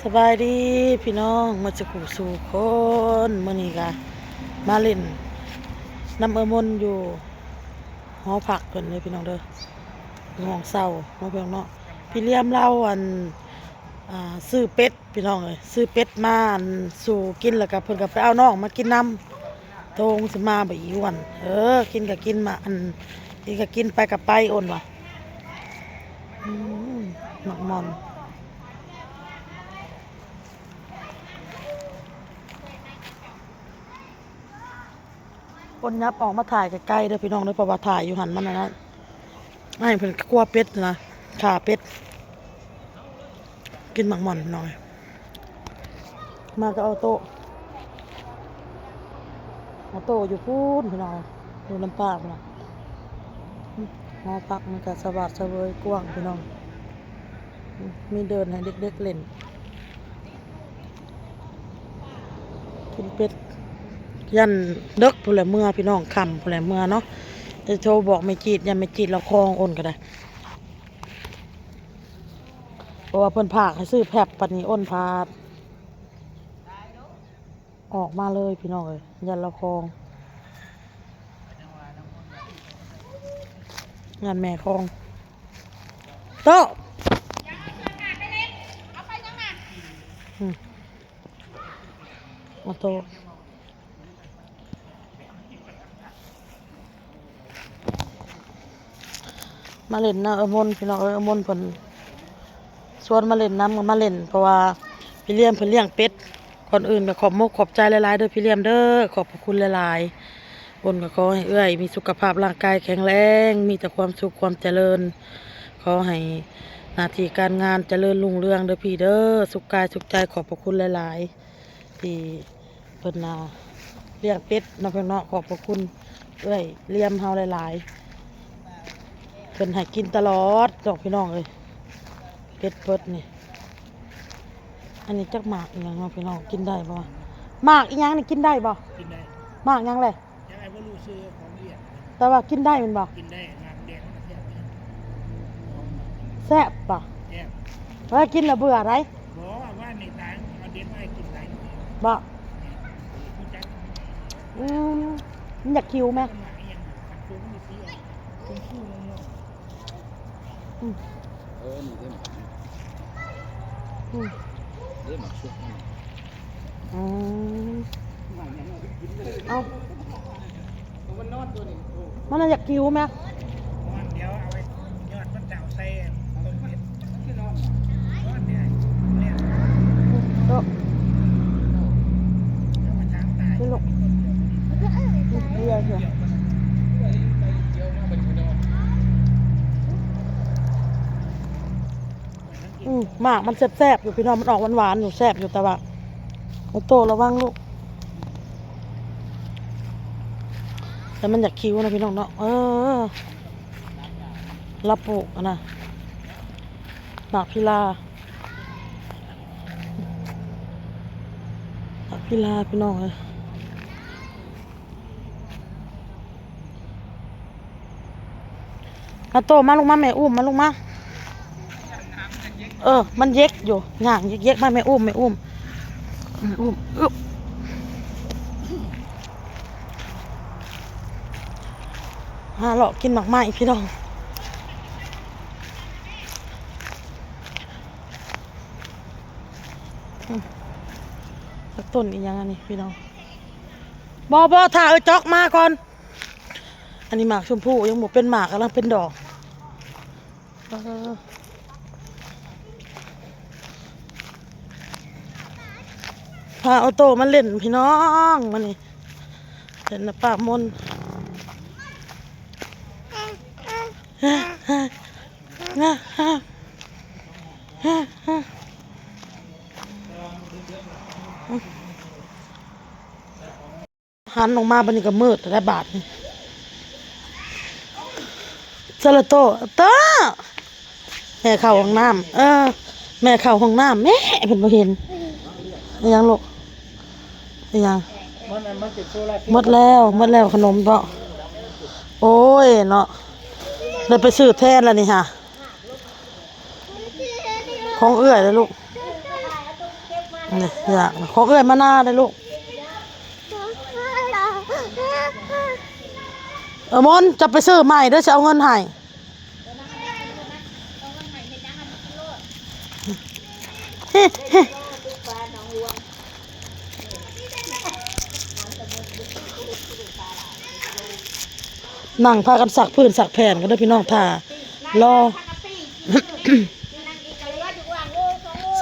ສະບາຍດີພີ່ນ້ອງໝົດສູ່ຜູ້ສູ່ຄົນ, ມື້ນີ້ກະມາຫຼິ້ນນຳເອື້ອຍມົນຢູ່ຫໍພັກເພິ່ນເດີພີ່ນ້ອງເດີ, ຫ້ອງເຊົ່າເນາະພີ່ນ້ອງເນາະ. ພີ່ຫຼຽມລາວ ອັນ ອ່າ ຊື້ເປັດ ພີ່ນ້ອງເອີຍ, ຊື້ເປັດມາ ອັນ ສູ່ກິນ ແລ້ວກະເພິ່ນກະໄປເອົານ້ອງມາກິນນຳ. ໂທງຊິມາບໍ່ອີອ້ວນ. ເອີ ກິນກະກິນມາ ອັນ ກິນກະກິນ ໄປກະໄປ ໂອນວ່າ. ອືມ ໝາກມ່ອນ ໂອນ ຫຍັບອອກມາຖ່າຍໃກ້ໆເດີພີ່ນ້ອງເດີ, ເພາະວ່າຖ່າຍຢູ່ຫັ້ນມັນອັນນັ້ນ. ອ້າຍເພິ່ນຂົ້ວເປັດນະ, ຂ້າເປັດ. ກິນໝາກມ່ອນໜ້ອຍ. ມາກັບອໍໂຕ້, ອໍໂຕ້ຢູ່ພຸ້ນພີ່ນ້ອງ, ຢູ່ນຳປ້າພຸ້ນນະ. ຫໍພັກມັນກະສະຫວາດສະເຫວີຍກວ້າງພີ່ນ້ອງ, ມີເດີ່ນໃຫ້ເດັກໆຫຼິ້ນ. ກິນເປັດ ຢ້ານເດິກພຸ້ນແຫຼະເມືອພີ່ນ້ອງ, ຄ່ຳພຸ້ນແຫຼະເມືອເນາະ. ຈະໂທບອກແມ່ຈີດ, ຢ້ານແມ່ຈີດລາວຄອງ ໂອນກະໄດ້. ເພາະວ່າເພິ່ນພາກໃຫ້ຊື້ແຟັບ, ບັດນີ້ໂອນພາດອອກມາເລີຍພີ່ນ້ອງເອີຍ, ຢ້ານລາວຄອງ ງານແມ່ຂອງໂຕ. ອືມ ໂອໂຕ ມາຫຼິ້ນນຳເອື້ອຍມົນພີ່ນ້ອງເອີຍ, ເອື້ອຍມົນເພິ່ນຊວນມາຫຼິ້ນນຳ ກະມາຫຼິ້ນ ເພາະວ່າພີ່ຫຼຽມເພິ່ນລ້ຽງເປັດ. ກ່ອນອື່ນກະຂອບມົກຂອບໃຈຫຼາຍໆເດີພີ່ຫຼຽມເດີ, ຂອບພະຄຸນຫຼາຍໆ. ບຸນກະຂໍໃຫ້ເອື້ອຍມີສຸຂະພາບຮ່າງກາຍແຂງແຮງ, ມີແຕ່ຄວາມສຸກຄວາມຈະເລີນ, ຂໍໃຫ້ໜ້າທີ່ການງານຈະເລີນຮຸ່ງເຮືອງເດີພີ່ເດີ, ສຸກກາຍສຸກໃຈ. ຂອບພະຄຸນຫຼາຍໆ ທີ່ເພິ່ນນະລ້ຽງເປັດເນາະພີ່ນ້ອງເນາະ. ຂອບພະຄຸນເອື້ອຍຫຼຽມເຮົາຫຼາຍໆ, ເພິ່ນໃຫ້ກິນຕະຫຼອດເນາະພີ່ນ້ອງເອີຍ, ເປັດເພິ່ນນີ້. ອັນນີ້ຈັກໝາກອີ່ຫຍັງເນາະພີ່ນ້ອງ, ກິນໄດ້ບໍ່? ໝາກອີ່ຫຍັງນີ້ ກິນໄດ້ບໍ່? ກິນໄດ້. ໝາກຫຍັງແຫຼະ? ຍັງໄອ້ບໍ່ຮູ້ຊື່ຂອງລະອຽດ. ແຕ່ວ່າກິນໄດ້ແມ່ນບໍ່? ກິນໄດ້, ໝາກແດງມັນກະແຊບເດ້. ແຊບບໍ່? ແຊບ. ເວລາກິນແລ້ວເບື່ອໃດ? ບໍ່, ວ່ານີ້ຕາຍ ເອົາເດັດມາໃຫ້ກິນຫຼາຍໜ່ວຍ. ບໍ່? ຮູ້ຈັກ. ອືມ ມັນຢາກຄິວແມະ. ໝາກອີ່ຫຍັງ ຄັນໂຕມັນຊິສີອອກ ຊົມພູມ່ວງໆ. ອືມ ເອີ ນີ້ເດ້ໝາກ ອືມ ເດ້ໝາກຊຸກມັນ. ອືມ ເອົ້າ ມັນນອນຕົວນີ້ ມັນນະຢາກຄິວແມະ. ນອນ ດຽວເອົາໄອ້ຍອດມັນຈະເອົາໃສ່ຕົ້ມເຜັດ. ມັນຄືນອນ ນອນເດ. ເອີ ດຽວມັນທາງຕາຍ ດຽວມັນຕົ້ນດຽວ ດຽວ ດຽວ ດຽວ ອືມ ໝາກມັນແຊບໆຢູ່ພີ່ນ້ອງ, ມັນອອກຫວານໆຢູ່ ແຊບຢູ່. ແຕ່ວ່າ ໂອໂຕ ລະວັງລູກ, ແຕ່ມັນຢາກຄິວນະພີ່ນ້ອງເນາະ. ເອີ ລາປູກຫັ້ນນະ ໝາກພິລາ ໝາກພິລາ ພີ່ນ້ອງເອີຍ. ອາໂຕ ມາລູກມາ ແມ່ອຸ້ມ ມາລູກມາ. ເອີ ມັນເຢັກຢູ່ ຍ່າງເຢັກໆ ມາ ແມ່ອຸ້ມ ແມ່ອຸ້ມ ແມ່ອຸ້ມ. ອຶບ ຫາເລາະກິນໝາກໄມ້ພີ່ນ້ອງ. ອືມ ຈັກຕົ້ນອີ່ຫຍັງອັນນີ້ພີ່ນ້ອງ. ບໍ່ ບໍ່ ຖ້າເອີຈອກມາກ່ອນ. ອັນນີ້ໝາກຊົມພູ ຍັງບໍ່ເປັນໝາກ ກຳລັງເປັນດອກ. ເອີ ພາໂອໂຕມາຫຼິ້ນພີ່ນ້ອງ ມື້ນີ້ ເຫຼັ້ນນຳປ້າມົນ. ຫັນອອກມາບາດນີ້ກໍມືດແລ້ວບາດນີ້. ສະລະໂຕ ເຕີ ແມ່ເຂົ້າຫ້ອງນ້ຳ ເອີ ແມ່ເຂົ້າຫ້ອງນ້ຳ ແມ່ ເພິ່ນບໍ່ເຫັນ. ອີຫຍັງລູກ? ອີຫຍັງ? ໝົດແລ້ວ ໝົດແລ້ວຂະໜົມເນາະ. ໂອ້ຍເນາະ ໄດ້ໄປຊື້ແທນລະນີ້ຫາ ຂອງເອື້ອຍລະລູກ. ນີ້ ຢາກ ຂອງເອື້ອຍມານາເດ້ລູກ. ເອີ ມົນ ຈະໄປຊື້ໃໝ່ເດີ ຊິເອົາເງິນໃຫ້. ນັ່ງພາກັນຊັກພື້ນຊັກແຜ່ນກັນເດີພີ່ນ້ອງ ຖ້າລໍ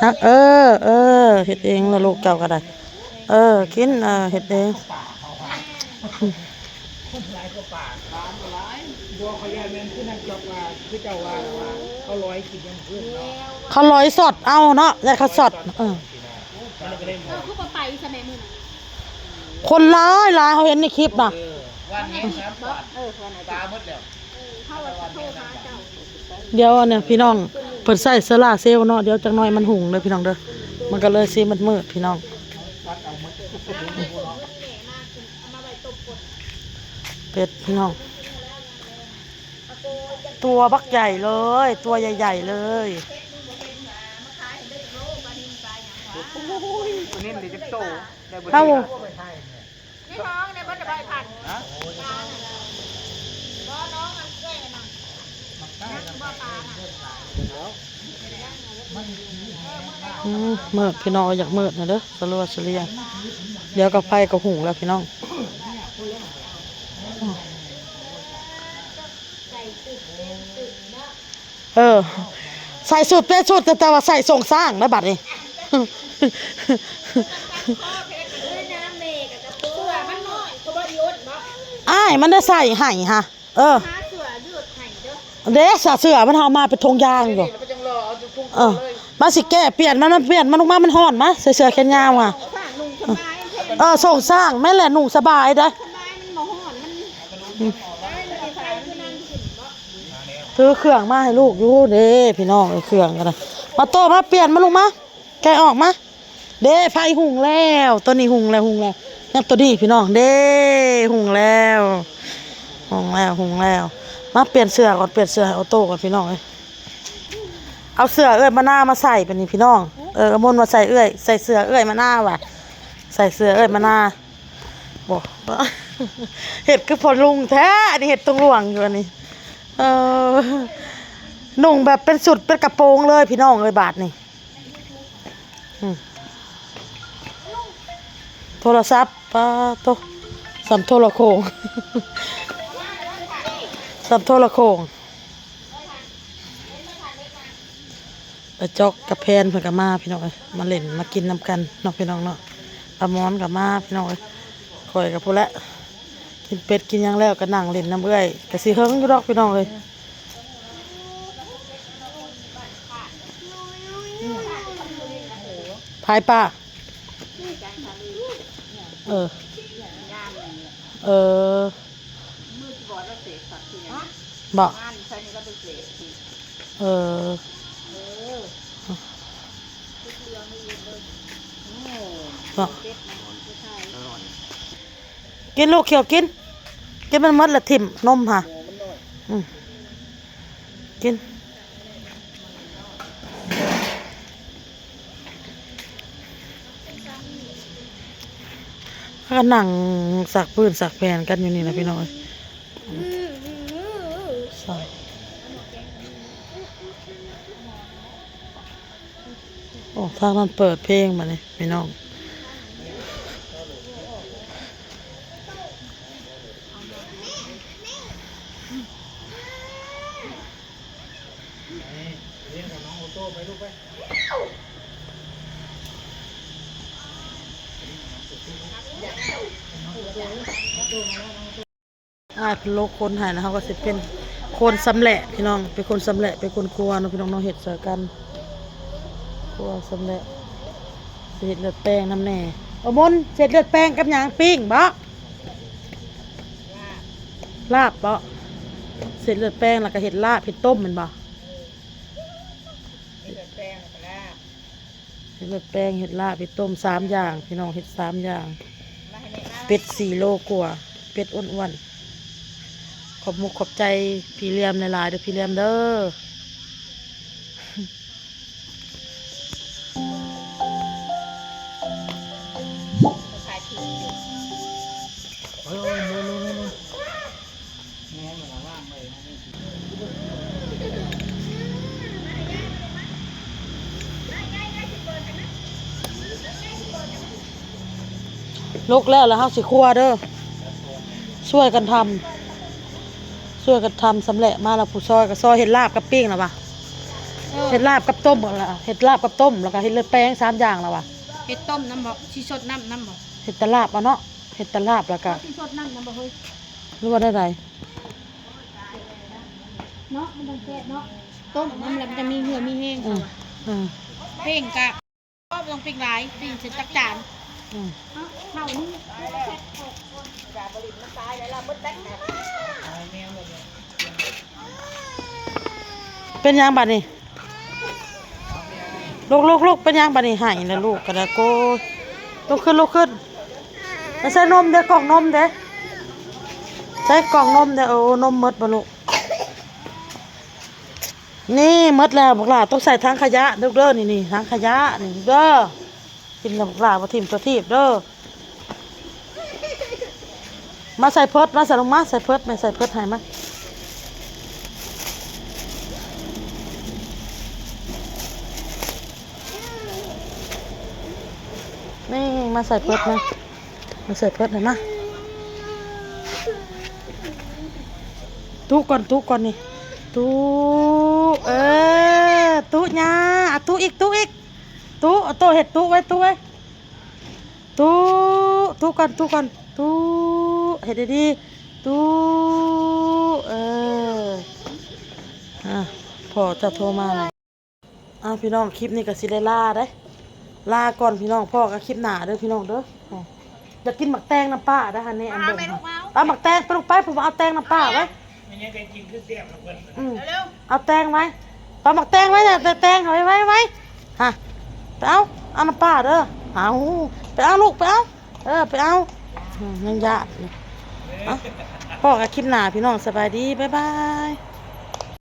ຊັກ ເອີ ເອີ ເຮັດເອງລະລູກເຈົ້າກໍໄດ້ ເອີ ກິນ ເອີ ເຮັດເອງ. ບໍ່ ຂ້ອຍຢ້ານແມ່ນຄືນາງຈອບວ່າ ຄືເຈົ້າວ່າ ວ່າເຂົາລອຍກິນຢ່າງອື່ນເນາະ ເຂົາລອຍຊັອດເອົາເນາະ ຢ້ານເຂົາຊັອດ ເອີ ມັນກໍເລີຍ ເອີ ຄືບໍ່ໄປຊະແມ່ມື້ນັ້ນ ຄົນຫຼາຍໆ ເຮົາເຫັນໃນຄລິບນະ ເອີ ວ່າແຮງນ້ຳປາ ເອີ ປາໝົດແລ້ວ ເອີ ເຮົາວ່າຊິໂທຫາເຈົ້າ ດຽວອັນນີ້ພີ່ນ້ອງ ເພິ່ນໃຊ້ໂຊລາເຊວເນາະ ດຽວຈັກໜ້ອຍມັນຫຸງເດີພີ່ນ້ອງເດີ ມັນກໍເລີຍຊິມືດໆ ພີ່ນ້ອງ. ເປັດພີ່ນ້ອງ ຕົວບັກໃຫຍ່ເລີຍ ຕົວໃຫຍ່ໆ ເລີຍ ໂອ້ຍ ປານິນເດຈັກໂຕ ໄດ້ບໍ່ ເອົາ ໃນທ້ອງໄດ້ບໍ່ ຈະໄດ້ພັນ ຮະ ປານະ ບໍ່ ນ້ອງອັນເອື້ອຍນະ ຍັງບໍ່ປານະ ອືມ ມືດພີ່ນ້ອງ ຢາກມືດນະເດີ ສະລັວສະເລຍ ດຽວກໍໄຟກໍຫຸງແລ້ວພີ່ນ້ອງ. ເອີ ໃສ່ຊຸດເປັນຊຸດ ແຕ່ ແຕ່ວ່າໃສ່ສົ້ງຊ້າງນະບັດນີ້ ອ້າຍມັນໄດ້ໃສ່ໃຫ້ຫະ ເອີ ເດ້ ເສື້ອມັນເອົາມາເປັນຖົງຢາງຢູ່ ເອີ ມາຊິແກ້ ປ່ຽນມັນ ມາປ່ຽນມັນ ລຸກມາ ມັນຮ້ອນ ມາໃສ່ເສື້ອແຂນຍາວຫະ ເອີ ສົ້ງຊ້າງ ແມ່ນແຫຼະ ນຸ່ງສະບາຍເດ້. ຖືເຄື່ອງມາໃຫ້ລູກຢູ່ເດ້ພີ່ນ້ອງ ເອີ ເຄື່ອງກໍໄດ້ ມາໂຕມາປ່ຽນມາລູກມາ ແກະອອກມາ ເດ້ ໄຟຮຸ່ງແລ້ວ ໂຕນີ້ຮຸ່ງແລ້ວ ຮຸ່ງແລ້ວ ຍັງໂຕນີ້ພີ່ນ້ອງ ເດ້ ຮຸ່ງແລ້ວ ຮຸ່ງແລ້ວ ຮຸ່ງແລ້ວ ມາປ່ຽນເສື້ອກ່ອນ ປ່ຽນເສື້ອໃຫ້ໂອໂຕ້ກ່ອນພີ່ນ້ອງເອີຍ ເອົາເສື້ອເອື້ອຍມານາມາໃສ່ບັດນີ້ພີ່ນ້ອງ ເອີ ເອົາມົນມາໃສ່ເອື້ອຍ ໃສ່ເສື້ອເອື້ອຍມານາວ່າ ໃສ່ເສື້ອເອື້ອຍມານາ ບໍ່ ເຮັດຄືພໍ່ລຸງແທ້ ອັນນີ້ເຮັດຕົງຫຼວງຢູ່ອັນນີ້ ເອີ ນຸ່ງແບບເປັນຊຸດເປັນກະໂປງເລີຍພີ່ນ້ອງເອີຍ ບາດນີ້ ອືມ ໂທລະສັບ ປາໂຕ ສ່ຳໂທລະໂຂງ ສ່ຳໂທລະໂຂງ. ຕາຈອກຕາແພນເພິ່ນກໍມາພີ່ນ້ອງເອີຍ ມາຫຼິ້ນມາກິນນຳກັນເນາະພີ່ນ້ອງເນາະ ປາມອນກໍມາພີ່ນ້ອງເອີຍ ຂ້ອຍກໍພຸ້ນແຫຼະ ກິນເປັດກິນຫຍັງແລ້ວກໍນັ່ງຫຼິ້ນນຳເອື້ອຍ ກໍຊິເຫິງຢູ່ດອກພີ່ນ້ອງເອີຍ ພາຍປາ ເອີ ເອີ ບໍ່ ເອີ ບໍ່ ກິນລູກ ຂຽວກິນ ກິນມັນໝົດລະຖິ້ມນົມຫາ ອືມ ກິນ ພາກັນນັ່ງຊັກພື້ນຊັກແຜ່ນກັນຢູ່ນີ້ນະພີ່ນ້ອງເອີຍ ໂອ້ ທາງນັ້ນເປີດເພງບັດນີ້ພີ່ນ້ອງ. ອ້າຍເພິ່ນໂລກຄົນໃຫ້ນະ ເຮົາກໍຊິເປັນຄົນຊຳແຫຼະພີ່ນ້ອງ ເປັນຄົນຊຳແຫຼະ ເປັນຄົນຄົວເນາະພີ່ນ້ອງເນາະ ເຮັດຊ່ອຍກັນ ຄົວຊຳແຫຼະ ຊິເຮັດເລືອດແປງນຳແດ່. ໂອມົນ ເຮັດເລືອດແປງກັບຫຍັງ? ປີ້ງບໍ? ລາບບໍ? ເຮັດເລືອດແປງແລ້ວກໍເຮັດລາບ ເຮັດຕົ້ມແມ່ນບໍ? ເຮັດເລືອດແປງ ເຮັດລາບ ເຮັດຕົ້ມ ສາມຢ່າງພີ່ນ້ອງ ເຮັດສາມຢ່າງ ເປັດສີ່ໂລກວ່າ ເປັດອ້ວນໆ. ຂອບມຸກຂອບໃຈພີ່ຫຼຽມຫຼາຍໆເດີ ພີ່ຫຼຽມເດີ. ລົກແລ້ວ ແລ້ວເຮົາຊິຄົວເດີ ຊ່ວຍກັນທຳ ຊ່ວຍກັນທຳຊຳແຫຼະມາ ແລ້ວຜູ້ຊ່ອຍກໍຊ່ອຍເຮັດລາບກັບປີ້ງແລ້ວວະ ເອີ ເຮັດລາບກັບຕົ້ມແລ້ວ ເຮັດລາບກັບຕົ້ມ ແລ້ວກໍເຮັດເລືອດແປງ ສາມຢ່າງແລ້ວວະ ເຮັດຕົ້ມນຳບໍ່? ຊິຊົດນ້ຳນຳບໍ່? ເຮັດແຕ່ລາບເອົາເນາະ ເຮັດແຕ່ລາບ ແລ້ວກໍ ຊິຊົດນ້ຳນຳບໍ່ເຮີ້ຍ? ຫຼືວ່າແນວໃດ? ເນາະ ມັນຕ້ອງແຊບເນາະ ຕົ້ມນຳແລ້ວມັນຈະມີເຫື່ອມີແຮງ ເອີ ເອີ ເກັ່ງກະ ບໍ່ຕ້ອງປີ້ງຫຼາຍ ປີ້ງເປັນຈັກຈານ ອືມ ເນາະ ເຂົ້ານີ້ ເປັນຫຍັງບາດນີ້? ລຸກໆໆ ເປັນຫຍັງບາດນີ້? ໄຫ້ແລ້ວລູກກໍໄດ້ ໂກຍ ລຸກຂຶ້ນ ລຸກຂຶ້ນ ໄປໃສ່ນົມເດ້ ກ່ອງນົມເດ້ ໃສ່ກ່ອງນົມເດ້ ໂອ້ ນົມໝົດບໍ່ລູກ? ນີ້ໝົດແລ້ວ ບັກຫຼ້າຕ້ອງໃສ່ຖັງຂະຫຍະເດີ ນີ້ ນີ້ ຖັງຂະຫຍະນີ້ເດີ ກິນແລ້ວບັກຫຼ້າບໍ່ຖິ້ມຕົວຖີບເດີ ມາໃສ່ເພີດ ມາໃສ່ລົງມາ ໃສ່ເພີດ ແມ່ໃສ່ເພີດໃຫ້ມາ ນີ້ ມາໃສ່ເພີດມາ ມາໃສ່ເພີດໃຫ້ມາ ຕຸກ່ອນ ຕຸກ່ອນນີ້ ຕຸ ເອີ ຕຸຫຍ້າ ອະ ຕຸອີກ ຕຸອີກ ຕຸ ເອົາໂຕເຮັດ ຕຸໄວ້ ຕຸໄວ້ ຕຸ ຕຸກ່ອນ ຕຸກ່ອນ ຕຸ ເຮັດດີໆ ຕຸ ເອີ ອາ ພໍ່ເຈົ້າໂທມາແລ້ວ. ອ້າວ ພີ່ນ້ອງ ຄລິບນີ້ກໍຊິໄດ້ລາເດ້ ລາກ່ອນພີ່ນ້ອງ ພໍ້ກັນຄລິບໜ້າເດີພີ່ນ້ອງເດີ. ຢາກກິນໝາກແຕງນຳປ້າໄດ໋ຫັ້ນແນ່ ອັນເບິ່ງ ເອົາໝາກແຕງໄປລູກ ໄປ ຜູ້ມາເອົາແຕງນຳປ້າໄວ້ ອືມ ເອົາແຕງໄວ້ ໄປເອົາໝາກແຕງໄວ້ ແຕງ ແຕງ ໄວໆ ໄວໆ ຫາ ໄປເອົາ ເອົານຳປ້າເດີ ເອົາ ໄປເອົາລູກ ໄປເອົາ ເອີ ໄປເອົາ ອືມ ຍັງຢ້ານ ເອົາ ພໍ້ກັນຄລິບໜ້າພີ່ນ້ອງ ສະບາຍດີ ບາຍບາຍ.